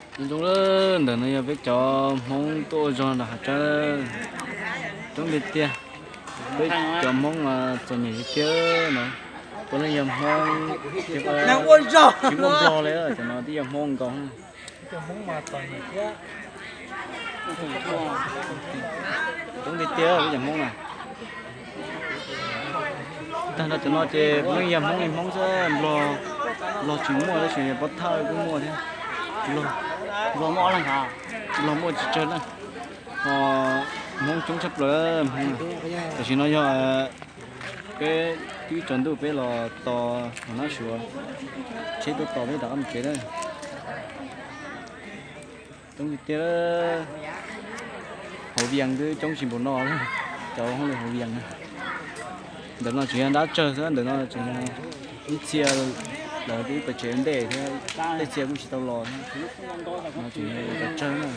Nyob zoo, ntawm no yog peb cov Hmoob tuaj ua zog nram hav tsawb, coob tiag tiag. Peb cov Hmoob mas txom nyem tiag tiag no, puav leej yog Hmoob, tsis muaj Nplog li, cov no twb yog Hmoob nkaus. Coob tiag tiag peb cov Hmoob na. Tag nrho cov no ces puav leej yog Hmoob li Hmoob xwb, Nplog, Nplog tsis muaj tab sis Nplog thawj kuj muaj thiab. Nplog, Nplog muaj ob leeg, Nplog muaj tsis tsawg na. Ho Hmoob coob tshaj plaws Hmoob na. Tam sim no yog peb twb tsaus ntuj peb los tos hauv nab suav, tsheb tuaj tos peb rov qab mus tsev na. Coob tiag tiag, hauv Vias twb coob tsis npaum no, cov hauj lwm hauv Vias na. Ntawm no tseem yog dab tsawg xwb, ntawm no tseem yog ib txhia lawv twb pais tsev ntej thiab, tej txhia kuj tsis tau los thiab. No tseem yog cov tsawg na.